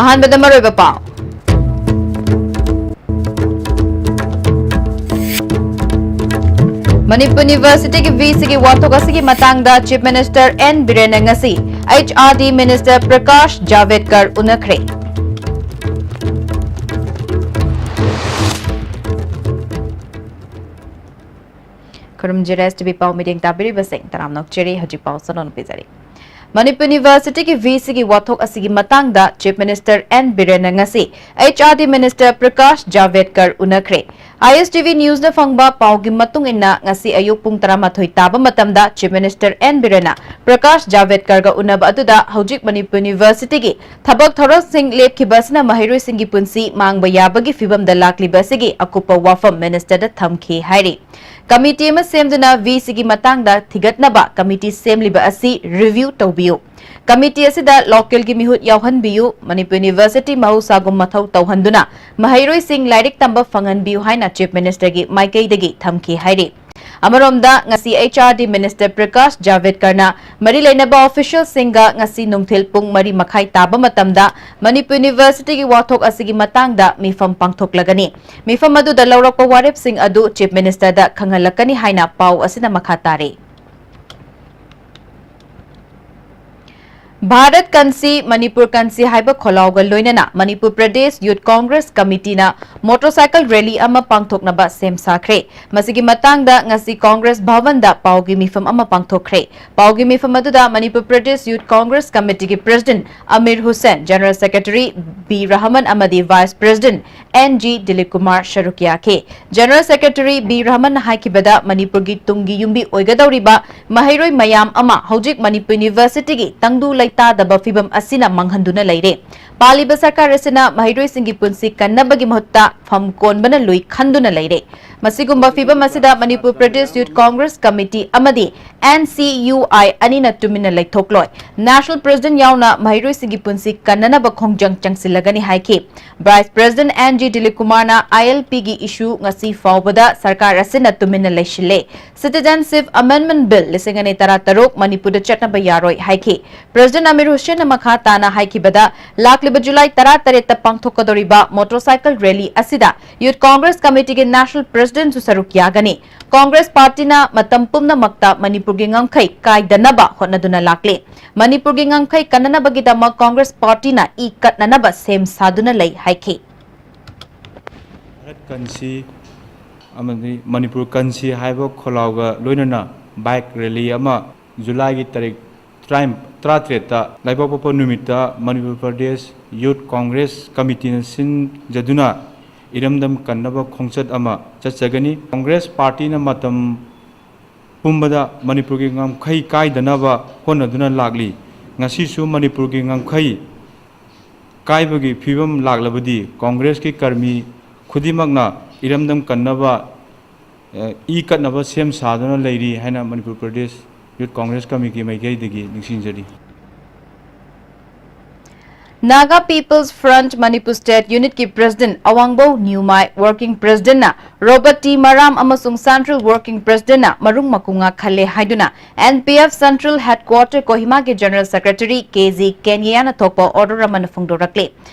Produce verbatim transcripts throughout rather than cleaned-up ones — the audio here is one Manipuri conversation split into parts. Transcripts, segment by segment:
ꯑꯍꯥꯟꯕꯗ ꯃꯔꯨꯑꯣꯏꯕ ꯄꯥꯎ꯫ ꯃꯅꯤꯄꯨꯔ ꯌꯨꯅꯤꯚꯔꯁꯤꯇꯤꯒꯤ ꯚꯤꯁꯤꯒꯤ ꯋꯥꯊꯣꯛ ꯑꯁꯤꯒꯤ ꯃꯇꯥꯡꯗ ꯆꯤꯐ ꯃꯤꯅꯤꯁꯇꯔ ꯑꯦꯟ ꯕꯤꯔꯦꯟꯅ ꯉꯁꯤ H R D minister Prakash Javadekar ꯎꯅꯈ꯭ꯔꯦ꯫ ꯈꯨꯔꯨꯝꯖꯔꯤ ꯑꯦꯁ ꯇꯤ ꯚꯤ ꯄꯥꯎ ꯃꯤꯠꯌꯦꯡ ꯇꯥꯕꯤꯔꯤꯕꯁꯤꯡ ꯇꯔꯥꯝꯅ ꯑꯣꯛꯆꯔꯤ꯫ ꯍꯧꯖꯤꯛ ꯄꯥꯎ ꯁꯟꯗꯣꯛꯅ ꯄꯤꯖꯔꯤ꯫ ꯃꯅꯤꯄꯨꯔ ꯌꯨꯅꯤꯚꯔꯁꯤꯇꯤꯒꯤ ꯚꯤꯁꯤꯒꯤ ꯋꯥꯊꯣꯛ ꯑꯁꯤꯒꯤ ꯃꯇꯥꯡꯗ ꯆꯤꯐ ꯃꯤꯅꯤꯁꯇꯔ ꯑꯦꯟ ꯕꯤꯔꯦꯟꯅ ꯉꯁꯤ H R D minister Prakash Javadekar ꯎꯅꯈ꯭ꯔꯦ꯫ ꯑꯥꯏ ꯑꯦꯁ ꯇꯤ ꯚꯤ ꯅ꯭ꯌꯨꯁꯅ ꯐꯪꯕ ꯄꯥꯎꯒꯤ ꯃꯇꯨꯡ ꯏꯟꯅ, ꯉꯁꯤ ꯑꯌꯨꯛ ꯄꯨꯡ ꯇꯔꯥꯃꯥꯊꯣꯏ ꯇꯥꯕ ꯃꯇꯝꯗ ꯆꯤꯐ ꯃꯤꯅꯤꯁꯇꯔ ꯑꯦꯟ ꯕꯤꯔꯦꯟꯅ ꯄ꯭ꯔꯀꯥꯁ ꯖꯥꯚꯦꯗꯀꯔꯒ ꯎꯅꯕ ꯑꯗꯨꯗ ꯍꯧꯖꯤꯛ ꯃꯅꯤꯄꯨꯔ ꯌꯨꯅꯤꯚꯔꯁꯤꯇꯤꯒꯤ ꯊꯕꯛ ꯊꯧꯔꯝꯁꯤꯡ ꯂꯦꯞꯈꯤꯕ ꯑꯁꯤꯅ ꯃꯍꯩꯔꯣꯏꯁꯤꯡꯒꯤ ꯄꯨꯟꯁꯤ ꯃꯥꯡꯕ ꯌꯥꯕꯒꯤ ꯐꯤꯕꯝꯗ ꯂꯥꯛꯂꯤꯕ ꯑꯁꯤꯒꯤ ꯑꯀꯨꯞꯄ ꯋꯥꯐꯝ ꯃꯤꯅꯤꯁꯇꯔꯗ ꯊꯝꯈꯤ ꯍꯥꯏꯔꯤ꯫ ꯀꯃꯤꯇꯤ ꯑꯃ ꯁꯦꯝꯗꯨꯅ ꯚꯤꯁꯤꯒꯤ ꯃꯇꯥꯡꯗ ꯊꯤꯒꯠꯅꯕ ꯀꯃꯤꯇꯤ ꯁꯦꯝꯂꯤꯕ ꯑꯁꯤ ꯔꯤꯚꯤꯌꯨ ꯇꯧꯕꯤꯌꯨ꯫ ꯀꯃꯤꯇꯤ ꯑꯁꯤꯗ ꯂꯣꯀꯦꯜꯒꯤ ꯃꯤꯍꯨꯠ ꯌꯥꯎꯍꯟꯕꯤꯌꯨ꯫ ꯃꯅꯤꯄꯨꯔ ꯌꯨꯅꯤꯚꯔꯁꯤꯇꯤ ꯃꯍꯧꯁꯥꯒꯨꯝ ꯃꯊꯧ ꯇꯧꯍꯟꯗꯨꯅ ꯃꯍꯩꯔꯣꯏꯁꯤꯡ ꯂꯥꯏꯔꯤꯛ ꯇꯝꯕ ꯐꯪꯍꯟꯕꯤꯌꯨ ꯍꯥꯏꯅ ꯆꯤꯐ ꯃꯤꯅꯤꯁꯇꯔꯒꯤ ꯃꯥꯏꯀꯩꯗꯒꯤ ꯊꯝꯈꯤ ꯍꯥꯏꯔꯤ꯫ ꯑꯃꯔꯣꯝꯗ, ꯉꯁꯤ H R D minister Prakash ꯖꯥꯚꯦꯗꯀꯔꯅ ꯃꯔꯤ ꯂꯩꯅꯕ ꯑꯣꯐꯤꯁꯤꯌꯦꯜꯁꯤꯡꯒ ꯉꯁꯤ ꯅꯨꯡꯊꯤꯜ ꯄꯨꯡ ꯃꯔꯤ ꯃꯈꯥꯏ ꯇꯥꯕ ꯃꯇꯝꯗ ꯃꯅꯤꯄꯨꯔ ꯌꯨꯅꯤꯚꯔꯁꯤꯇꯤꯒꯤ ꯋꯥꯊꯣꯛ ꯑꯁꯤꯒꯤ ꯃꯇꯥꯡꯗ ꯃꯤꯐꯝ ꯄꯥꯡꯊꯣꯛꯂꯒꯅꯤ꯫ ꯃꯤꯐꯝ ꯑꯗꯨꯗ ꯂꯧꯔꯛꯄ ꯋꯥꯔꯦꯞꯁꯤꯡ ꯑꯗꯨ ꯆꯤꯐ ꯃꯤꯅꯤꯁꯇꯔꯗ ꯈꯪꯍꯜꯂꯛꯀꯅꯤ ꯍꯥꯏꯅ ꯄꯥꯎ ꯑꯁꯤꯅ ꯃꯈꯥ ꯇꯥꯔꯤ꯫ ꯚꯥꯔꯠ ꯀꯟꯁꯤ, ꯃꯅꯤꯄꯨꯔ ꯀꯟꯁꯤ ꯍꯥꯏꯕ ꯈꯣꯜꯂꯥꯎꯒ ꯂꯣꯏꯅꯅ ꯃꯅꯤꯄꯨꯔ ꯄ꯭ꯔꯗꯦꯁ ꯌꯨꯊ ꯀꯣꯡꯒ꯭ꯔꯦꯁ ꯀꯃꯤꯇꯤꯅ ꯃꯣꯇꯣꯔꯁꯥꯏꯀꯜ ꯔꯦꯂꯤ ꯑꯃ ꯄꯥꯡꯊꯣꯛꯅꯕ ꯁꯦꯝ ꯁꯥꯈ꯭ꯔꯦ꯫ ꯃꯁꯤꯒꯤ ꯃꯇꯥꯡꯗ ꯉꯁꯤ ꯀꯣꯡꯒ꯭ꯔꯦꯁ ꯚꯕꯟꯗ ꯄꯥꯎꯒꯤ ꯃꯤꯐꯝ ꯑꯃ ꯄꯥꯡꯊꯣꯛꯈ꯭ꯔꯦ꯫ ꯄꯥꯎꯒꯤ ꯃꯤꯐꯝ ꯑꯗꯨꯗ ꯃꯅꯤꯄꯨꯔ ꯄ꯭ꯔꯗꯦꯁ ꯌꯨꯊ ꯀꯣꯡꯒ꯭ꯔꯦꯁ ꯀꯃꯤꯇꯤꯒꯤ president Amir Hussain, general secretary B Rahman ꯑꯃꯗꯤ vice president N G Dilip Kumar ꯁꯔꯨꯛ ꯌꯥꯈꯤ꯫ ꯖꯦꯅꯔꯦꯜ ꯁꯦꯀ꯭ꯔꯦꯇꯔꯤ ꯕꯤ ꯔꯍꯃꯟꯅ ꯍꯥꯏꯈꯤꯕꯗ, ꯃꯅꯤꯄꯨꯔꯒꯤ ꯇꯨꯡꯒꯤ ꯌꯨꯝꯕꯤ ꯑꯣꯏꯒꯗꯧꯔꯤꯕ ꯃꯍꯩꯔꯣꯏ ꯃꯌꯥꯝ ꯑꯃ ꯍꯧꯖꯤꯛ ꯃꯅꯤꯄꯨꯔ ꯌꯨꯅꯤꯚꯔꯁꯤꯇꯤꯒꯤ ꯇꯪꯗꯨ ꯂꯩꯇꯥꯗꯕ ꯐꯤꯕꯝ ꯑꯁꯤꯅ ꯃꯥꯡꯍꯟꯗꯨꯅ ꯂꯩꯔꯦ꯫ ꯄꯥꯜꯂꯤꯕ ꯁꯔꯀꯥꯔ ꯑꯁꯤꯅ ꯃꯍꯩꯔꯣꯏꯁꯤꯡꯒꯤ ꯄꯨꯟꯁꯤ ꯀꯟꯅꯕꯒꯤ ꯃꯍꯨꯠꯇ ꯐꯝ ꯀꯣꯟꯕꯅ ꯂꯨꯏ ꯈꯟꯗꯨꯅ ꯂꯩꯔꯦ꯫ ꯃꯁꯤꯒꯨꯝꯕ ꯐꯤꯕꯝ ꯑꯁꯤꯗ Manipur Pradesh youth congress committee ꯑꯃꯗꯤ ꯑꯦꯟ ꯁꯤ ꯌꯨ ꯑꯥꯏ ꯑꯅꯤꯅ ꯇꯨꯃꯤꯟꯅ ꯂꯩꯊꯣꯛꯂꯣꯏ꯫ ꯅꯦꯁꯅꯦꯜ ꯄ꯭ꯔꯁꯤꯗꯦꯟꯠ ꯌꯥꯎꯅ ꯃꯍꯩꯔꯣꯏꯁꯤꯡꯒꯤ ꯄꯨꯟꯁꯤ ꯀꯟꯅꯅꯕ ꯈꯣꯡꯖꯪ ꯆꯪꯁꯤꯜꯂꯒꯅꯤ ꯍꯥꯏꯈꯤ꯫ Vice president N G Dilip ꯀꯨꯃꯥꯔꯅ ꯑꯥꯏ ꯑꯦꯜ ꯄꯤꯒꯤ ꯏꯁꯨ ꯉꯁꯤ ꯐꯥꯎꯕꯗ ꯁꯔꯀꯥꯔ ꯑꯁꯤꯅ ꯇꯨꯃꯤꯟꯅ ꯂꯩꯁꯤꯜꯂꯦ꯫ ꯁꯤꯇꯤꯖꯦꯟꯁꯤꯞ ꯑꯦꯃꯦꯟꯗꯃꯦꯟꯠ ꯕꯤꯜ ꯂꯤꯁꯤꯡ ꯑꯅꯤ ꯇꯔꯥꯇꯔꯨꯛ ꯃꯅꯤꯄꯨꯔꯗ ꯆꯠꯅꯕ ꯌꯥꯔꯣꯏ ꯍꯥꯏꯈꯤ꯫ ꯄ꯭ꯔꯁꯤꯗꯦꯟꯠ ꯑꯃꯤꯔ ꯍꯨꯁꯦꯟꯅ ꯃꯈꯥ ꯇꯥꯅ ꯍꯥꯏꯈꯤꯕꯗ, ꯂꯥꯛꯂꯤꯕ ꯖꯨꯂꯥꯏ ꯇꯔꯥꯇꯔꯦꯠꯇ ꯄꯥꯡꯊꯣꯛꯀꯗꯧꯔꯤꯕ ꯃꯣꯇꯣꯔꯁꯥꯏꯀꯜ ꯔꯦꯂꯤ ꯑꯁꯤꯗ ꯌꯨꯊ ꯀꯣꯡꯒ꯭ꯔꯦꯁ ꯀꯃꯤꯇꯤꯒꯤ ꯅꯦꯁꯅꯦꯜ ꯄ꯭ꯔꯦꯁꯤꯗꯦꯟꯠꯁꯨ ꯁꯔꯨꯛ ꯌꯥꯒꯅꯤ꯫ ꯀꯣꯡꯒ꯭ꯔꯦꯁ ꯄꯥꯔꯇꯤꯅ ꯃꯇꯝ ꯄꯨꯝꯅꯃꯛꯇ ꯃꯅꯤꯄꯨꯔꯒꯤ ꯉꯝꯈꯩ ꯀꯥꯏꯗꯅꯕ ꯍꯣꯠꯅꯗꯨꯅ ꯂꯥꯛꯂꯤ꯫ ꯃꯅꯤꯄꯨꯔꯒꯤ ꯉꯝꯈꯩ ꯀꯟꯅꯅꯕꯒꯤꯗꯃꯛ ꯀꯣꯡꯒ꯭ꯔꯦꯁ ꯄꯥꯔꯇꯤꯅ ꯏ ꯀꯠꯅꯅꯕ ꯁꯦꯝ ꯁꯥꯗꯨꯅ ꯂꯩ ꯍꯥꯏꯈꯤ꯫ ꯚꯥꯔꯠ ꯀꯟꯁꯤ ꯑꯃꯗꯤ ꯃꯅꯤꯄꯨꯔ ꯀꯟꯁꯤ ꯍꯥꯏꯕ ꯈꯣꯜꯂꯥꯎꯒ ꯂꯣꯏꯅꯅ ꯕꯥꯏꯛ ꯔꯦꯂꯤ ꯑꯃ ꯖꯨꯂꯥꯏꯒꯤ ꯇꯥꯔꯤꯛ ꯇꯔꯥ-, ꯇꯔꯥꯇꯔꯦꯠꯇ ꯂꯩꯕꯥꯛꯄꯣꯛꯄ ꯅꯨꯃꯤꯠꯇ ꯃꯅꯤꯄꯨꯔ ꯄ꯭ꯔꯗꯦꯁ ꯌꯨꯊ ꯀꯣꯡꯒ꯭ꯔꯦꯁ ꯀꯃꯤꯇꯤꯅ ꯁꯤꯟꯖꯗꯨꯅ ꯏꯔꯝꯗꯝ ꯀꯟꯅꯕ ꯈꯣꯡꯆꯠ ꯑꯃ ꯆꯠꯆꯒꯅꯤ꯫ ꯀꯣꯡꯒ꯭ꯔꯦꯁ ꯄꯥꯔꯇꯤꯅ ꯃꯇꯝ ꯄꯨꯝꯕꯗ ꯃꯅꯤꯄꯨꯔꯒꯤ ꯉꯝꯈꯩ ꯀꯥꯏꯗꯅꯕ ꯍꯣꯠꯅꯗꯨꯅ ꯂꯥꯛꯂꯤ꯫ ꯉꯁꯤꯁꯨ ꯃꯅꯤꯄꯨꯔꯒꯤ ꯉꯝꯈꯩ ꯀꯥꯏꯕꯒꯤ ꯐꯤꯕꯝ ꯂꯥꯛꯂꯕꯗꯤ ꯀꯣꯡꯒ꯭ꯔꯦꯁꯀꯤ ꯀꯔꯃꯤ ꯈꯨꯗꯤꯡꯃꯛꯅ ꯏꯔꯝꯗꯝ ꯀꯟꯅꯕ, ꯑ, ꯏ ꯀꯠꯅꯕ ꯁꯦꯝ ꯁꯥꯗꯨꯅ ꯂꯩꯔꯤ ꯍꯥꯏꯅ Manipur Pradesh youth congress committee ꯃꯥꯏꯀꯩꯗꯒꯤ ꯅꯤꯡꯁꯤꯡꯖꯔꯤ꯫ Naga People's Front Manipur State Unit ꯀꯤ ꯄ꯭ꯔꯦꯁꯤꯗꯦꯟꯠ ꯑꯋꯥꯡꯕꯧ ꯅ꯭ꯌꯨꯃꯥꯏ, ꯋꯥꯔꯀꯤꯡ ꯄ꯭ꯔꯦꯁꯤꯗꯦꯟꯠꯅ ꯔꯣꯕꯔꯠ ꯇꯤ ꯃꯔꯥꯝ ꯑꯃꯁꯨꯡ ꯁꯦꯟꯇ꯭ꯔꯦꯜ ꯋꯥꯔꯀꯤꯡ ꯄ꯭ꯔꯦꯁꯤꯗꯦꯟꯠꯅ ꯃꯔꯨꯝ ꯃꯀꯨꯉꯥ ꯈꯜꯂꯦ ꯍꯥꯏꯗꯨꯅ N P F central headquarter ꯀꯣꯍꯤꯃꯥꯒꯤ ꯖꯦꯅꯔꯦꯜ ꯁꯦꯀ꯭ꯔꯦꯇꯔꯤ ꯀꯦ ꯖꯤ ꯀꯦꯅꯤꯌꯥꯅ ꯊꯣꯛꯄ ꯑꯣꯔꯗꯔ ꯑꯃꯅ ꯐꯣꯡꯗꯣꯔꯛꯂꯤ꯫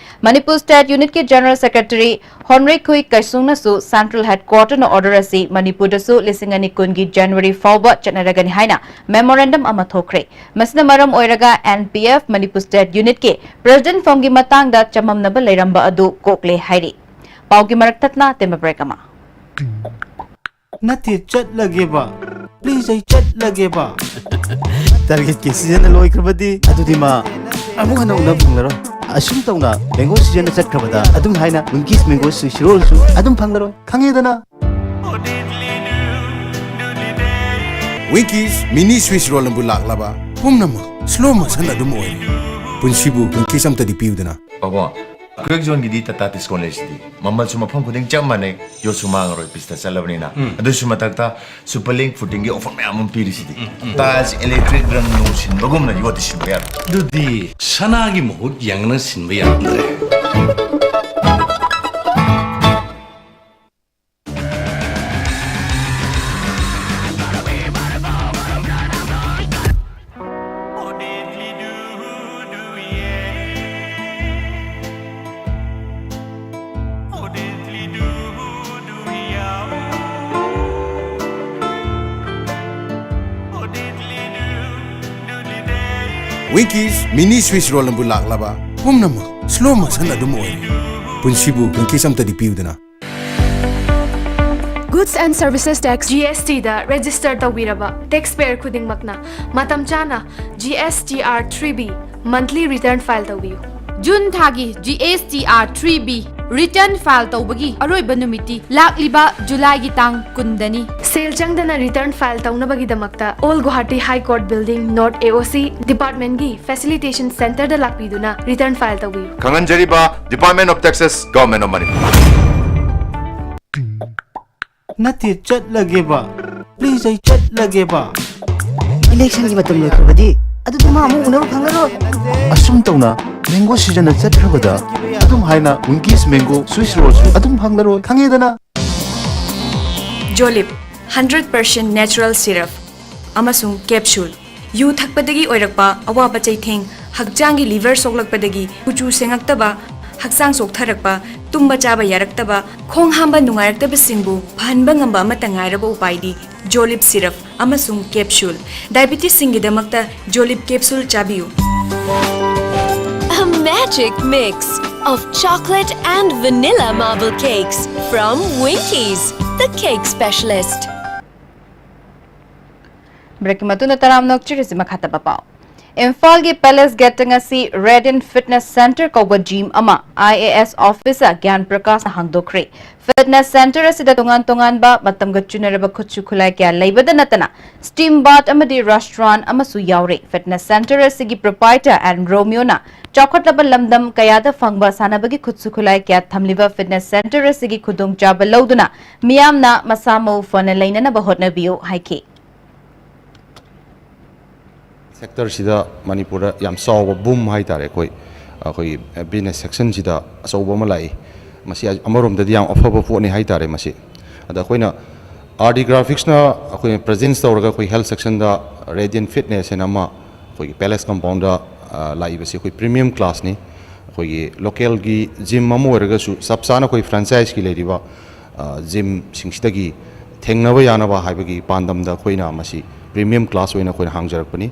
ꯃꯅꯤꯄꯨꯔ ꯁ꯭ꯇꯦꯠ ꯌꯨꯅꯤꯠꯀꯤ ꯖꯦꯅꯔꯦꯜ ꯁꯦꯀ꯭ꯔꯦꯇꯔꯤ ꯍꯣꯟꯔꯩꯈꯨꯏ ꯀꯩꯁꯨꯡꯅꯁꯨ ꯁꯦꯟꯇ꯭ꯔꯦꯜ ꯍꯦꯗꯀ꯭ꯋꯥꯇꯔꯅ ꯑꯣꯔꯗꯔ ꯑꯁꯤ ꯃꯅꯤꯄꯨꯔꯗꯁꯨ ꯂꯤꯁꯤꯡ ꯑꯅꯤ ꯀꯨꯟꯒꯤ ꯖꯅꯋꯥꯔꯤ ꯐꯥꯎꯕ ꯆꯠꯅꯔꯒꯅꯤ ꯍꯥꯏꯅ ꯃꯦꯃꯣꯔꯦꯟꯗꯝ ꯑꯃ ꯊꯣꯛꯈ꯭ꯔꯦ꯫ ꯃꯁꯤꯅ ꯃꯔꯝ ꯑꯣꯏꯔꯒ N P F Manipur state ꯌꯨꯅꯤꯠꯀꯤ ꯄ꯭ꯔꯦꯁꯤꯗꯦꯟꯠ ꯐꯣꯝꯒꯤ ꯃꯇꯥꯡꯗ ꯆꯃꯝꯅꯕ ꯂꯩꯔꯝꯕ ꯑꯗꯨ ꯀꯣꯛꯂꯦ ꯍꯥꯏꯔꯤ꯫ ꯄꯥꯎꯒꯤ ꯃꯔꯛ ꯊꯠꯅ ꯇꯦꯟꯕ ꯕ꯭ꯔꯦꯛ ꯑꯃ꯫ ꯅꯠꯇꯦ, ꯆꯠꯂꯒꯦꯕ꯫ ꯄ꯭ꯂꯤꯖ, ꯑꯩ ꯆꯠꯂꯒꯦꯕ꯫ ꯇꯥꯔꯒꯦꯠꯀꯤ ꯁꯤꯖꯟꯅ ꯂꯣꯏꯈ꯭ꯔꯕꯗꯤ ꯑꯗꯨꯗꯤ ꯃꯥ ꯑꯃꯨꯛ ꯍꯟꯅ ꯎꯅꯕ ꯐꯪꯂꯔꯣꯏ꯫ ꯑꯁꯨꯝ ꯇꯧꯅ ꯕꯦꯡꯒꯣꯜ ꯁꯤꯖꯟꯅ ꯆꯠꯈ꯭ꯔꯕꯗ ꯑꯗꯨꯝ ꯍꯥꯏꯅ ꯋꯤꯡꯀꯤꯁ ꯃꯦꯡꯒꯣ ꯁ꯭ꯋꯤꯁ ꯔꯣꯜꯁꯨ ꯑꯗꯨꯝ ꯐꯪꯂꯔꯣꯏ꯫ ꯈꯪꯉꯦꯗꯅ? ꯋꯤꯡꯀꯤꯁ ꯃꯤꯅꯤ ꯁ꯭ꯋꯤꯁ ꯔꯣꯜꯅꯕꯨ ꯂꯥꯛꯂꯕ ꯄꯨꯝꯅꯃꯛ ꯁ꯭ꯂꯣ ꯃꯣꯁꯟ ꯑꯗꯨꯝ ꯑꯣꯏꯔꯦ꯫ ꯄꯨꯟꯁꯤꯕꯨ ꯋꯤꯡꯀꯤꯁ ꯑꯝꯇꯗꯤ ꯄꯤꯌꯨꯗꯅ꯫ ꯄꯥꯕꯨꯡ, ꯀ꯭ꯔꯦꯛ ꯖꯣꯟꯒꯤꯗꯤ ꯇꯥꯇꯥ ꯗꯤꯁꯀꯥꯎꯟ ꯂꯩꯁꯤꯗꯤ꯫ ꯃꯃꯜꯁꯨ ꯃꯐꯝ ꯈꯨꯗꯤꯡ ꯆꯞ ꯃꯥꯟꯅꯩ, ꯌꯣꯠꯁꯨ ꯃꯥꯡꯉꯔꯣꯏ, ꯄꯤꯁꯇ ꯆꯠꯂꯕꯅꯤꯅ꯫ ꯎꯝ꯫ ꯑꯗꯨꯁꯨ ꯃꯊꯛꯇ ꯁꯨꯄꯔ ꯂꯤꯡ ꯐꯨꯇꯤꯡꯒꯤ ꯑꯣꯐꯔ ꯃꯌꯥꯝ ꯑꯃ ꯄꯤꯔꯤꯁꯤꯗꯤ꯫ ꯎꯝ, ꯎꯝ꯫ ꯇꯥꯏꯜꯁ, ꯏꯂꯦꯛꯇ꯭ꯔꯤꯛ ꯔꯪ ꯅꯨꯡ ꯁꯤꯟꯕꯒꯨꯝꯅ ꯌꯣꯠꯇꯤ ꯁꯤꯟꯕ ꯌꯥꯔꯣꯏ꯫ ꯑꯗꯨꯗꯤ ꯁꯅꯥꯒꯤ ꯃꯍꯨꯠ ꯌꯥꯡꯅ ꯁꯤꯟꯕ ꯌꯥꯔꯝꯗ꯭ꯔꯦ꯫ Winkies mini Swiss roll ꯑꯃꯕꯨ ꯂꯥꯛꯂꯕ, ꯄꯨꯝꯅꯃꯛ slow motion ꯑꯗꯨꯝ ꯑꯣꯏꯔꯦ꯫ ꯄꯨꯟꯁꯤꯕꯨ Winkies ꯑꯝꯇꯗꯤ ꯄꯤꯌꯨꯗꯅ꯫ Goods and Services Tax, G S T the register ꯇꯧꯕꯤꯔꯕ taxpayer ꯈꯨꯗꯤꯡꯃꯛꯅ ꯃꯇꯝ ꯆꯥꯅ G S T R three B monthly return file ꯇꯧꯕꯤꯌꯨ꯫ ꯖꯨꯟ ꯊꯥꯒꯤ G S T R three B return file ꯇꯧꯕꯒꯤ ꯑꯔꯣꯏꯕ ꯅꯨꯃꯤꯠꯇꯤ ꯂꯥꯛꯂꯤꯕ ꯖꯨꯂꯥꯏꯒꯤ ꯇꯥꯡ ꯀꯨꯟꯗꯅꯤ꯫ ꯁꯦꯜ ꯆꯪꯗꯅ return file ꯇꯧꯅꯕꯒꯤꯗꯃꯛꯇ Old Guwahati High Court Building, North A O C department ꯒꯤ facilitation center ꯗ ꯂꯥꯛꯄꯤꯗꯨꯅ return file ꯇꯧꯕꯤꯌꯨ꯫ ꯈꯪꯍꯟꯖꯔꯤꯕ Department of Taxes, Government of Manipur꯫ ꯅꯠꯇꯦ, ꯆꯠꯂꯒꯦꯕ꯫ Please, ꯑꯩ ꯆꯠꯂꯒꯦꯕ꯫ ꯏꯂꯦꯛꯁꯟꯒꯤ ꯃꯇꯝ ꯂꯣꯏꯈ꯭ꯔꯕꯗꯤ ꯑꯗꯨꯗꯤ ꯃꯥ ꯑꯃꯨꯛ ꯎꯅꯕ ꯐꯪꯉꯔꯣꯏ꯫ ꯑꯁꯨꯝ ꯇꯧꯅ ꯃꯦꯡꯒꯣ ꯁꯤꯖꯟꯅ ꯆꯠꯈ꯭ꯔꯕꯗ ꯑꯗꯨꯝ ꯍꯥꯏꯅ ꯋꯤꯡꯀꯤꯁ ꯃꯦꯡꯒꯣ ꯁ꯭ꯋꯤꯁ ꯔꯣꯜꯁꯨ ꯑꯗꯨꯝ ꯐꯪꯂꯔꯣꯏ, ꯈꯪꯉꯦꯗꯅ? ꯖꯣꯂꯤꯞ ꯍꯟꯗ꯭ꯔꯦꯠ ꯄꯥꯔꯁꯦꯟ natural syrup ꯑꯃꯁꯨꯡ capsule꯫ ꯌꯨ ꯊꯛꯄꯗꯒꯤ ꯑꯣꯏꯔꯛꯄ ꯑꯋꯥꯕ ꯆꯩꯊꯦꯡ, ꯍꯛꯆꯥꯡꯒꯤ liver ꯁꯣꯛꯂꯛꯄꯗꯒꯤ ꯀꯨꯆꯨ ꯁꯦꯡꯉꯛꯇꯕ, ꯍꯛꯆꯥꯡ ꯆꯣꯛꯊꯔꯛꯄ, ꯇꯨꯝꯕ ꯆꯥꯕ ꯌꯥꯔꯛꯇꯕ, ꯈꯣꯡ ꯍꯥꯝꯕ ꯅꯨꯡꯉꯥꯏꯔꯛꯇꯕꯁꯤꯡꯕꯨ ꯐꯍꯟꯕ ꯉꯝꯕ ꯑꯃꯠꯇ ꯉꯥꯏꯔꯕ ꯎꯄꯥꯏꯗꯤ ꯖꯣꯂꯤꯞ syrup ꯑꯃꯁꯨꯡ capsule꯫ ꯗꯥꯏꯕꯤꯇꯤꯁꯁꯤꯡꯒꯤꯗꯃꯛꯇ ꯖꯣꯂꯤꯞ capsule ꯆꯥꯕꯤꯌꯨ꯫ A magic mix of chocolate and vanilla marble cakes from Winkies, the cake specialist. ꯕ꯭ꯔꯦꯛꯀꯤ ꯃꯇꯨꯡꯗ ꯇꯔꯥꯝꯅ ꯑꯣꯛꯆꯔꯤꯁꯤ ꯃꯈꯥ ꯇꯥꯕ ꯄꯥꯎ꯫ ꯏꯝꯐꯥꯜꯒꯤ ꯄꯦꯂꯦꯁ ꯒꯦꯠꯇ ꯉꯁꯤ Radiant Fitness Center ꯀꯧꯕ ꯖꯤꯝ ꯑꯃ I A S officer ꯒ꯭ꯌꯥꯟ ꯄ꯭ꯔꯀꯥꯁꯅ ꯍꯥꯡꯗꯣꯛꯈ꯭ꯔꯦ꯫ ꯐꯤꯠꯅꯦꯁ ꯁꯦꯟꯇꯔ ꯑꯁꯤꯗ ꯇꯣꯉꯥꯟ ꯇꯣꯉꯥꯟꯕ ꯃꯇꯝꯒ ꯆꯨꯅꯔꯕ ꯈꯨꯠꯁꯨ ꯈꯨꯠꯂꯥꯏ ꯀꯌꯥ ꯂꯩꯕꯗ ꯅꯠꯇꯅ steam bath ꯑꯃꯗꯤ restaurant ꯑꯃꯁꯨ ꯌꯥꯎꯔꯦ꯫ ꯐꯤꯠꯅꯦꯁ ꯁꯦꯟꯇꯔ ꯑꯁꯤꯒꯤ proprietor N Romeo ꯅ ꯆꯥꯎꯈꯠꯂꯕ ꯂꯝꯗꯝ ꯀꯌꯥꯗ ꯐꯪꯕ ꯁꯥꯟꯅꯕꯒꯤ ꯈꯨꯠꯁꯨ ꯈꯨꯠꯂꯥꯏ ꯀꯌꯥ ꯊꯝꯂꯤꯕ ꯐꯤꯠꯅꯦꯁ ꯁꯦꯟꯇꯔ ꯑꯁꯤꯒꯤ ꯈꯨꯗꯣꯡꯆꯥꯕ ꯂꯧꯗꯨꯅ ꯃꯤꯌꯥꯝꯅ ꯃꯁꯥ ꯃꯎ ꯐꯅ ꯂꯩꯅꯅꯕ ꯍꯣꯠꯅꯕꯤꯌꯨ ꯍꯥꯏꯈꯤ꯫ ꯁꯦꯛꯇꯔꯁꯤꯗ ꯃꯅꯤꯄꯨꯔꯗ ꯌꯥꯝ ꯆꯥꯎꯕ ꯕꯨꯝ ꯍꯥꯏ ꯇꯥꯔꯦ, ꯑꯩꯈꯣꯏ ꯑꯩꯈꯣꯏꯒꯤ ꯕꯤꯖꯤꯅꯦꯁ ꯁꯦꯛꯁꯟꯁꯤꯗ ꯑꯆꯧꯕ ꯑꯃ ꯂꯥꯛꯏ꯫ ꯃꯁꯤ ꯑꯃꯔꯣꯝꯗꯗꯤ ꯌꯥꯝ ꯑꯐꯕ ꯄꯣꯠꯅꯤ ꯍꯥꯏ ꯇꯥꯔꯦ꯫ ꯃꯁꯤ ꯑꯗ ꯑꯩꯈꯣꯏꯅ R D Graphics ꯅ ꯑꯩꯈꯣꯏꯅ ꯄ꯭ꯔꯦꯖꯦꯟꯁ ꯇꯧꯔꯒ ꯑꯩꯈꯣꯏ ꯍꯦꯜꯊ ꯁꯦꯛꯁꯟꯗ Radiant Fitness ꯍꯥꯏꯅ ꯑꯃ ꯑꯩꯈꯣꯏꯒꯤ ꯄꯦꯂꯦꯁ ꯀꯝꯄꯥꯎꯟꯗ ꯂꯥꯛꯏꯕꯁꯤ ꯑꯩꯈꯣꯏ ꯄ꯭ꯔꯤꯃꯤꯌꯝ ꯀ꯭ꯂꯥꯁꯅꯤ꯫ ꯑꯩꯈꯣꯏꯒꯤ ꯂꯣꯀꯦꯜꯒꯤ ꯖꯤꯝ ꯑꯃ ꯑꯣꯏꯔꯒꯁꯨ ꯆꯞ ꯆꯥꯅ ꯑꯩꯈꯣꯏ ꯐ꯭ꯔꯦꯟꯆꯥꯏꯁꯀꯤ ꯂꯩꯔꯤꯕ ꯖꯤꯝꯁꯤꯡꯁꯤꯗꯒꯤ ꯊꯦꯡꯅꯕ ꯌꯥꯅꯕ ꯍꯥꯏꯕꯒꯤ ꯄꯥꯟꯗꯝꯗ ꯑꯩꯈꯣꯏꯅ ꯃꯁꯤ ꯄ꯭ꯔꯤꯃꯤꯌꯝ ꯀ꯭ꯂꯥꯁ ꯑꯣꯏꯅ ꯑꯩꯈꯣꯏꯅ ꯍꯥꯡꯖꯔꯛꯄꯅꯤ꯫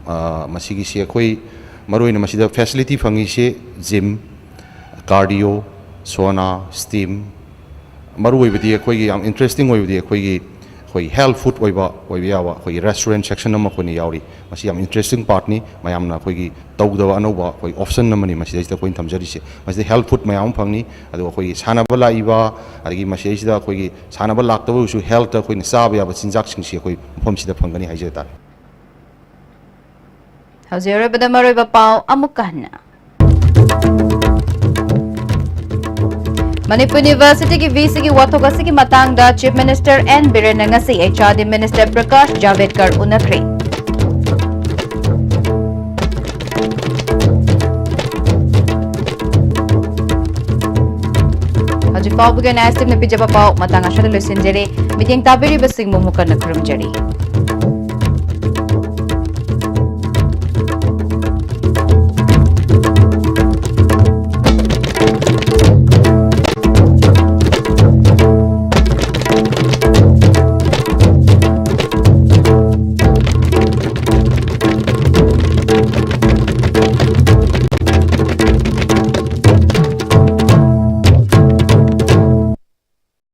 ꯑ, ꯃꯁꯤꯒꯤꯁꯤ ꯑꯩꯈꯣꯏ ꯃꯔꯨꯑꯣꯏꯅ ꯃꯁꯤꯗ facility ꯐꯪꯉꯤꯁꯤ gym, cardio, sauna, steam, ꯃꯔꯨꯑꯣꯏꯕꯗꯤ ꯑꯩꯈꯣꯏꯒꯤ ꯌꯥꯝ interesting ꯑꯣꯏꯕꯗꯤ ꯑꯩꯈꯣꯏꯒꯤ, ꯑꯩꯈꯣꯏ health food ꯑꯣꯏꯕ, ꯑꯣꯏꯕ ꯌꯥꯕ ꯑꯩꯈꯣꯏꯒꯤ restaurant section ꯑꯃ ꯑꯩꯈꯣꯏꯅ ꯌꯥꯎꯔꯤ꯫ ꯃꯁꯤ ꯌꯥꯝ interesting partꯅꯤ, ꯃꯌꯥꯝꯅ ꯑꯩꯈꯣꯏꯒꯤ ꯇꯧꯗꯕ ꯑꯅꯧꯕ ꯑꯩꯈꯣꯏ option ꯑꯃꯅꯤ ꯃꯁꯤꯗꯩꯁꯤꯗ ꯑꯩꯈꯣꯏꯅ ꯊꯝꯖꯔꯤꯁꯦ꯫ ꯃꯁꯤꯗ health food ꯃꯌꯥꯝ ꯑꯃ ꯐꯪꯅꯤ, ꯑꯗꯨꯒ ꯑꯩꯈꯣꯏꯒꯤ ꯁꯥꯟꯅꯕ ꯂꯥꯛꯏꯕ, ꯑꯗꯒꯤ ꯃꯁꯤꯗꯩꯁꯤꯗ ꯑꯩꯈꯣꯏꯒꯤ ꯁꯥꯟꯅꯕ ꯂꯥꯛꯇꯕ ꯑꯣꯏꯔꯁꯨ healthꯇ ꯑꯩꯈꯣꯏꯅ ꯆꯥꯕ ꯌꯥꯕ ꯆꯤꯟꯖꯥꯛꯁꯤꯡꯁꯤ ꯑꯩꯈꯣꯏ ꯃꯐꯝꯁꯤꯗ ꯐꯪꯒꯅꯤ ꯍꯥꯏꯖ ꯇꯥꯔꯦ꯫ ꯍꯧꯖꯤꯛ ꯑꯔꯣꯏꯕꯗ ꯃꯔꯨꯑꯣꯏꯕ ꯄꯥꯎ ꯑꯃꯨꯛꯀ ꯍꯟꯅ꯫ ꯃꯅꯤꯄꯨꯔ ꯌꯨꯅꯤꯚꯔꯁꯤꯇꯤꯒꯤ ꯚꯤꯁꯤꯒꯤ ꯋꯥꯊꯣꯛ ꯑꯁꯤꯒꯤ ꯃꯇꯥꯡꯗ ꯆꯤꯐ ꯃꯤꯅꯤꯁꯇꯔ ꯑꯦꯟ ꯕꯤꯔꯦꯟꯅ ꯉꯁꯤ H R D minister Prakash Javadekar ꯎꯅꯈ꯭ꯔꯦ꯫ ꯍꯧꯖꯤꯛ ꯐꯥꯎꯕꯒꯤ ꯑꯣꯏꯅ ꯑꯦꯁ ꯇꯤ ꯑꯦꯝꯅ ꯄꯤꯖꯕ ꯄꯥꯎ ꯃꯇꯥꯡ ꯑꯁꯤꯗ ꯂꯣꯏꯁꯤꯟꯖꯔꯦ꯫ ꯃꯤꯠꯌꯦꯡ ꯇꯥꯕꯤꯔꯤꯕꯁꯤꯡꯕꯨ ꯑꯃꯨꯛ ꯍꯟꯅ ꯈꯨꯔꯨꯝꯖꯔꯤ꯫